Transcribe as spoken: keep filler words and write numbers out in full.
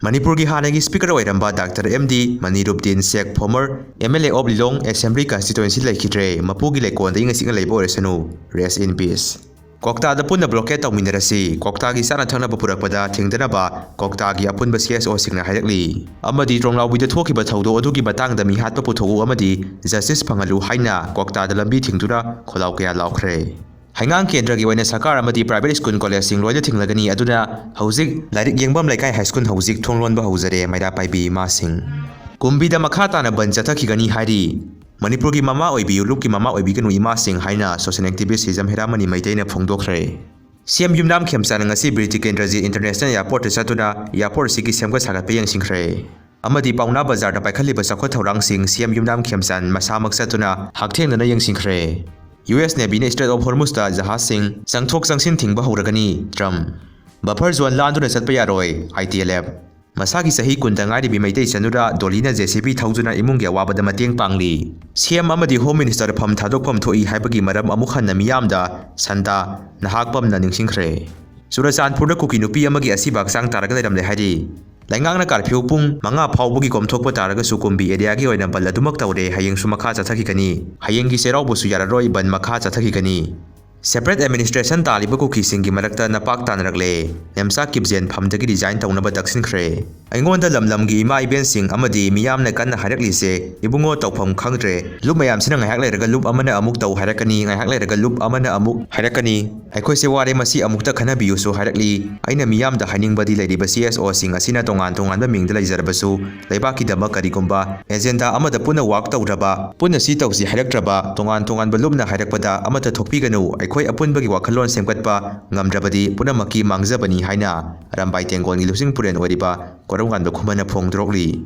ꯃꯅꯤꯄꯨꯔꯒꯤ ꯍꯥꯟꯅꯒꯤ Speaker ꯑꯣꯏꯔꯝꯕ Doctor M D ꯃꯅꯤꯔꯨꯞꯗꯤꯟ Sheikh, former M L A of Lilong Assembly Constituency ꯂꯩꯈꯤꯗ꯭ꯔꯦ꯫ ꯃꯄꯨꯒꯤ ꯂꯩꯀꯣꯜꯗ ꯏꯪꯅ ꯆꯤꯛꯅ ꯂꯩꯕ ꯑꯣꯏꯔꯁꯅꯨ꯫ Rest in peace꯫ ꯀ꯭ꯋꯥꯛꯇꯥꯗ ꯄꯨꯟꯅ blockade ꯇꯧꯃꯤꯟꯅꯔꯁꯤ꯫ ꯀ꯭ꯋꯥꯛꯇꯥꯒꯤ ꯆꯥꯅ ꯊꯛꯅꯕ ꯄꯨꯔꯛꯄꯗ ꯊꯤꯡꯗꯅꯕ ꯀ꯭ꯋꯥꯛꯇꯥꯒꯤ ꯑꯄꯨꯟꯕ C S Oꯁꯤꯡꯅ ꯍꯥꯏꯔꯛꯂꯤ꯫ ꯑꯃꯗꯤ ꯇ꯭ꯔꯣꯡꯂꯥꯎꯕꯤꯗ ꯊꯣꯛꯈꯤꯕ ꯊꯧꯗꯣꯛ ꯑꯗꯨꯒꯤ ꯃꯇꯥꯡꯗ ꯃꯤꯍꯥꯠꯄ ꯄꯨꯊꯣꯛꯎ ꯑꯃꯗꯤ justice ꯐꯪꯍꯜꯂꯨ ꯍꯥꯏꯅ ꯀ꯭ꯋꯥꯛꯇꯥꯗ ꯂꯝꯕꯤ ꯊꯤꯡꯗꯨꯅ ꯈꯣꯜꯂꯥꯎ ꯀꯌꯥ ꯂꯥꯎꯈ꯭ꯔꯦ꯫ ꯍꯩꯉꯥꯡ ꯀꯦꯟꯗ꯭ꯔꯒꯤ ꯑꯣꯏꯅ ꯁꯔꯀꯥꯔ ꯑꯃꯗꯤ private school collegeꯁꯤꯡ ꯂꯣꯏꯅ ꯊꯤꯡꯂꯒꯅꯤ꯫ ꯑꯗꯨꯅ ꯍꯧꯖꯤꯛ ꯂꯥꯏꯔꯤꯛ ꯌꯦꯡꯐꯝ ꯂꯩꯀꯥꯏ high school ꯍꯧꯖꯤꯛ ꯊꯣꯡ ꯂꯣꯟꯕ ꯍꯧꯖꯔꯦ, ꯃꯩꯔꯥ ꯄꯥꯏꯕꯤ ꯏꯃꯥꯁꯤꯡ꯫ ꯀꯨꯝꯕꯤꯗ ꯃꯈꯥ ꯇꯥꯅ ꯕꯟ ꯆꯠꯊꯈꯤꯒꯅꯤ ꯍꯥꯏꯔꯤ꯫ ꯃꯅꯤꯄꯨꯔꯒꯤ ꯃꯃꯥ ꯑꯣꯏꯕꯤꯌꯨ, ꯂꯨꯞꯀꯤ ꯃꯃꯥ ꯑꯣꯏꯕꯤꯒꯅꯨ ꯏꯃꯥꯁꯤꯡ ꯍꯥꯏꯅ social activist ꯁꯤꯖꯝ ꯍꯦꯔꯥꯃꯅꯤ ꯃꯩꯇꯩꯅ ꯐꯣꯡꯗꯣꯛꯈ꯭ꯔꯦ꯫ C M ꯌꯨꯝꯅꯥꯝ ꯈꯦꯝꯆꯥꯟ ꯉꯁꯤ ꯕꯤꯔ ꯇꯤꯀꯦꯟꯗ꯭ꯔꯖꯤꯠ International Airportꯇ ꯆꯠꯇꯨꯅ airport ꯑꯁꯤꯒꯤ ꯁꯦꯝꯒꯠ ꯁꯥꯒꯠꯄ ꯌꯦꯡꯁꯤꯟꯈ꯭ꯔꯦ꯫ ꯑꯃꯗꯤ ꯄꯥꯎꯅꯥ ꯕꯖꯥꯔꯗ ꯄꯥꯏꯈꯠꯂꯤꯕ ꯆꯥꯎꯈꯠ ꯊꯧꯔꯥꯡꯁꯤꯡ C M ꯌꯨꯝꯅꯥꯝ ꯈꯦꯝꯆꯥꯟ ꯃꯁꯥꯃꯛ ꯆꯠꯇꯨꯅ ꯍꯛꯊꯦꯡꯅꯅ ꯌꯦꯡꯁꯤꯟꯈ꯭ꯔꯦ꯫ U S Navyꯅ Strait of Hormuzꯇ ꯖꯍꯥꯖꯁꯤꯡ ꯆꯪꯊꯣꯛ ꯆꯪꯁꯤꯟ ꯊꯤꯡꯕ ꯍꯧꯔꯒꯅꯤ, ꯇ꯭ꯔꯝꯞ꯫ Buffer zone ꯂꯥꯟꯗꯨꯅ ꯆꯠꯄ ꯌꯥꯔꯣꯏ, I T L F꯫ ꯃꯁꯥꯒꯤ ꯆꯍꯤ ꯀꯨꯟꯗ ꯉꯥꯏꯔꯤꯕꯤ ꯃꯩꯇꯩ ꯆꯅꯨꯔꯥ ꯗꯣꯂꯤꯅ J C B ꯊꯧꯗꯨꯅ ꯏꯃꯨꯡꯒꯤ ꯑꯋꯥꯕꯗ ꯃꯇꯦꯡ ꯄꯥꯡꯂꯤ꯫ C M ꯑꯃꯗꯤ Home Minister ꯐꯝ ꯊꯥꯗꯣꯛꯐꯝ ꯊꯣꯛꯏ ꯍꯥꯏꯕꯒꯤ ꯃꯔꯝ ꯑꯃꯨꯛ ꯍꯟꯅ ꯃꯤꯌꯥꯝꯗ ꯁꯟꯗꯥ, ꯅꯍꯥꯛ ꯄꯝꯅ ꯅꯤꯡꯁꯤꯡꯈ꯭ꯔꯦ꯫ ꯆꯨꯔꯆꯥꯟꯄꯨꯔꯗ ꯀꯨꯀꯤ ꯅꯨꯄꯤ ꯑꯃꯒꯤ ꯑꯁꯤꯕ ꯍꯛꯆꯥꯡ ꯇꯥꯔꯒ ꯂꯩꯔꯝꯂꯦ ꯍꯥꯏꯔꯤ꯫ ꯂꯩꯉꯥꯛꯅ curfew ꯄꯨꯡ ꯃꯉꯥ ꯐꯥꯎꯕꯒꯤ ꯀꯣꯝꯊꯣꯛꯄ ꯇꯥꯔꯒꯁꯨ ꯀꯨꯝꯕꯤ areaꯒꯤ ꯑꯣꯏꯅ ꯕꯟ ꯑꯗꯨꯃꯛ ꯇꯧꯔꯦ꯫ ꯍꯌꯦꯡꯁꯨ ꯃꯈꯥ ꯆꯠꯊꯈꯤꯒꯅꯤ꯫ ꯍꯌꯦꯡꯒꯤ ꯆꯩꯔꯥꯎꯕꯁꯨ ꯌꯥꯔꯔꯣꯏ, ꯕꯟ ꯃꯈꯥ ꯆꯠꯊꯈꯤꯒꯅꯤ꯫ Separate administration ꯇꯥꯜꯂꯤꯕ ꯀꯨꯀꯤꯁꯤꯡꯒꯤ ꯃꯔꯛꯇ ꯅꯄꯥꯛ ꯇꯥꯅꯔꯛꯂꯦ꯫ ꯅꯦꯝꯆꯥ ꯀꯤꯞꯖꯦꯟ ꯐꯝꯗꯒꯤ resign ꯇꯧꯅꯕ ꯇꯛꯁꯤꯟꯈ꯭ꯔꯦ꯫ ꯑꯩꯉꯣꯟꯗ ꯂꯝ ꯂꯝꯒꯤ ꯏꯃꯥ ꯏꯕꯦꯟꯁꯤꯡ ꯑꯃꯗꯤ ꯃꯤꯌꯥꯝꯅ ꯀꯟꯅ ꯍꯥꯏꯔꯛꯂꯤꯁꯦ, "ꯏꯕꯨꯡꯉꯣ, ꯇꯧꯐꯝ ꯈꯪꯗ꯭ꯔꯦ꯫ ꯂꯨꯞ ꯃꯌꯥꯝꯁꯤꯅ ꯉꯥꯏꯍꯥꯛ ꯂꯩꯔꯒ ꯂꯨꯞ ꯑꯃꯅ ꯑꯃꯨꯛ ꯇꯧ ꯍꯥꯏꯔꯛꯀꯅꯤ, ꯉꯥꯏꯍꯥꯛ ꯂꯩꯔꯒ ꯂꯨꯞ ꯑꯃꯅ ꯑꯃꯨꯛ ꯍꯥꯏꯔꯛꯀꯅꯤ꯫ ꯑꯩꯈꯣꯏꯁꯦ ꯋꯥꯔꯦ, ꯃꯁꯤ ꯑꯃꯨꯛꯇ ꯈꯟꯅꯕꯤꯌꯨꯁꯨ" ꯍꯥꯏꯔꯛꯂꯤ꯫ ꯑꯩꯅ ꯃꯤꯌꯥꯝꯗ ꯍꯥꯏꯅꯤꯡꯕꯗꯤ ꯂꯩꯔꯤꯕ C S Oꯁꯤꯡ ꯑꯁꯤꯅ ꯇꯣꯉꯥꯟ ꯇꯣꯉꯥꯟꯕ ꯃꯤꯡꯗ ꯂꯩꯖꯔꯕꯁꯨ, ꯂꯩꯕꯥꯛꯀꯤꯗꯃꯛ ꯀꯔꯤꯒꯨꯝꯕ agenda ꯑꯃꯗ ꯄꯨꯟꯅ work ꯇꯧꯗ꯭ꯔꯕ, ꯄꯨꯟꯅ ꯁꯤ ꯇꯧꯁꯤ ꯍꯥꯏꯔꯛꯇ꯭ꯔꯕ, ꯇꯣꯉꯥꯟ ꯇꯣꯉꯥꯟꯕ ꯂꯨꯞꯅ ꯍꯥꯏꯔꯛꯄꯗ ꯑꯃꯠꯇ ꯊꯣꯛꯄꯤꯒꯅꯨ꯫ ꯑꯩꯈꯣꯏ ꯑꯄꯨꯟꯕꯒꯤ ꯋꯥꯈꯜꯂꯣꯟ ꯁꯦꯝꯒꯠꯄ ꯉꯝꯗ꯭ꯔꯕꯗꯤ ꯄꯨꯝꯅꯃꯛꯀꯤ ꯃꯥꯡꯖꯕꯅꯤ ꯍꯥꯏꯅ ꯑꯔꯥꯝꯕꯥꯏ ꯇꯦꯡꯒꯣꯜꯒꯤ ꯂꯨꯆꯤꯡ ꯄꯨꯔꯦꯜ ꯑꯣꯏꯔꯤꯕ ꯀꯣꯔꯧꯉꯥꯟꯕ ꯈꯨꯃꯟꯅ ꯐꯣꯡꯗꯣꯔꯛꯂꯤ꯫